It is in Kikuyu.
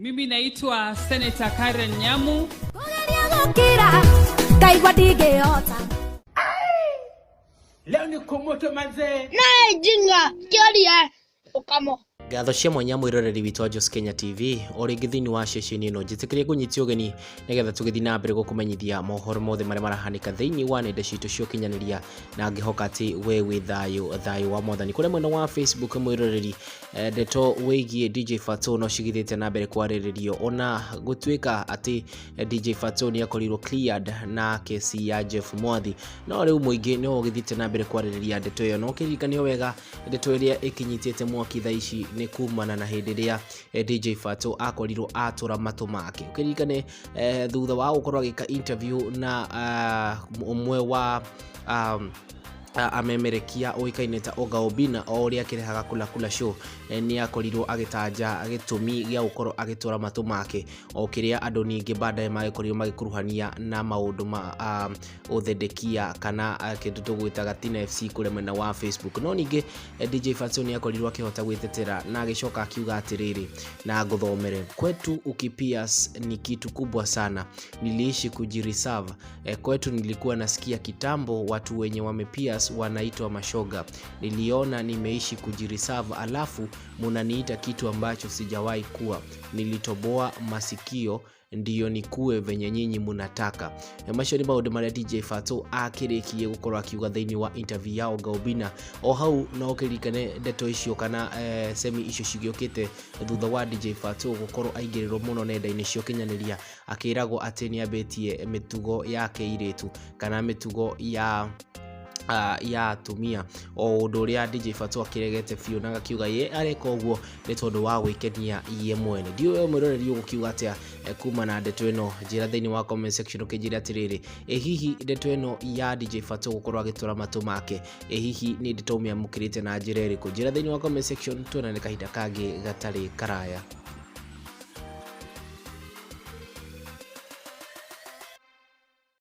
Mimi naitwa Senator Karen Nyamu. Kũgeria gũkira ngaigua ndingĩhota. Leo ni kumoto manzee. Naye jinga kĩoria ũkamo. Ngatho cia mwanya mwĩroreri witũ wa Jos Kenya TV o rĩngĩ thĩinĩ wa ceceni ĩno njĩtĩkĩrie ngũnyitie ũgeni nĩgetha tũgĩthiĩ na mbere gũkũmenyithia mohoro mothe marĩa marahanĩka thĩinĩ wa nenda citũ cia ũkinyanĩria na ngĩhoka atĩ we wĩ thayũ thayũ wa mwathani. Kũrĩa mwena wa Facebook mwĩroreri ndeto wĩgiĩ DJ Fatxo no cigithĩte na mbere kwarĩrĩrio ona gũtuĩka atĩ DJ Fatxo nĩ akorirwo cleared na kesi ya Jeff Mwathi, no rĩu mũingĩ nĩ ũgĩthiĩte na mbere kwarĩrĩria ndeto ĩyo. No kĩririkanio wega ndeto ĩrĩa ĩkinyitĩte mwaki thaa ici nĩ kumana na hĩndĩ ĩrĩa DJ Fatxo akorirwo atũra matũ make. Ũkĩririkane thutha wa gũkorwo agĩka interview na ũmwe wa amemerekia ũĩkaine ta Oga Obinna o ũrĩa akĩrehaga Kula Kula Show, nĩ akorirwo agĩtanja gĩtũmi gĩa gũkorwo agĩtũra matũ make o kĩrĩa andũ ningĩ baadaye magĩkorirwo magĩkuruhania na maũndũ ma ũthendekia kana kĩndũ tũgwĩtaga Tina FC kũrĩa mwena wa Facebook. No ningĩ DJ Fatxo nĩ akorirwo akĩhota gwĩtetera na agĩcoka akiuga atĩrĩrĩ, na ngũthomere: "Kwetu ukipias ni kitu kubwa sana, niliishi kujireserve. Kwetu nilikuwa nasikia kitambo watu wenye wamepias wanaitwa mashoga. Niliona nimeishi kujireserve alafu munaniita kitu ambacho sijawahi kuwa. Nilitoboa masikio ndiyo nikue venye nyinyi munataka." Macio nĩ maũndũ marĩa DJ Fatxo akĩrĩkie gũkorwo akiuga thĩinĩ wa interview ya Oga Obinna. O hau no ũkĩririkane ndeto icio kana semi icio cigĩũkĩte thutha wa DJ Fatxo gũkorwo aingĩrĩrwo mũno nenda-inĩ cia ũkinyanĩria akĩragwo atĩ nĩ ambĩtie mĩtugo ya kĩirĩtu kana mĩtugo ya atumia, o ũndũ ũrĩa DJ Fatxo akĩregete biũ na agakiuga ye areka ũguo nĩ tondũ wa gwĩkenia ye mwene. Ndiũĩ we mwĩroreri ũgũkiuga atĩa kuma na ndeto ĩno. Njĩra thĩinĩ wa comment section ũkĩnjĩra atĩrĩrĩ, ĩ hihi ndeto ĩno ya DJ Fatxo gũkorwo agĩtũra matũ make, ĩ hihi nĩ ndeto ũmĩamũkĩrĩte na njĩra ĩrĩkũ? Njĩra thĩinĩ wa comment section, tuonane kahinda kangĩ gatarĩ karaya.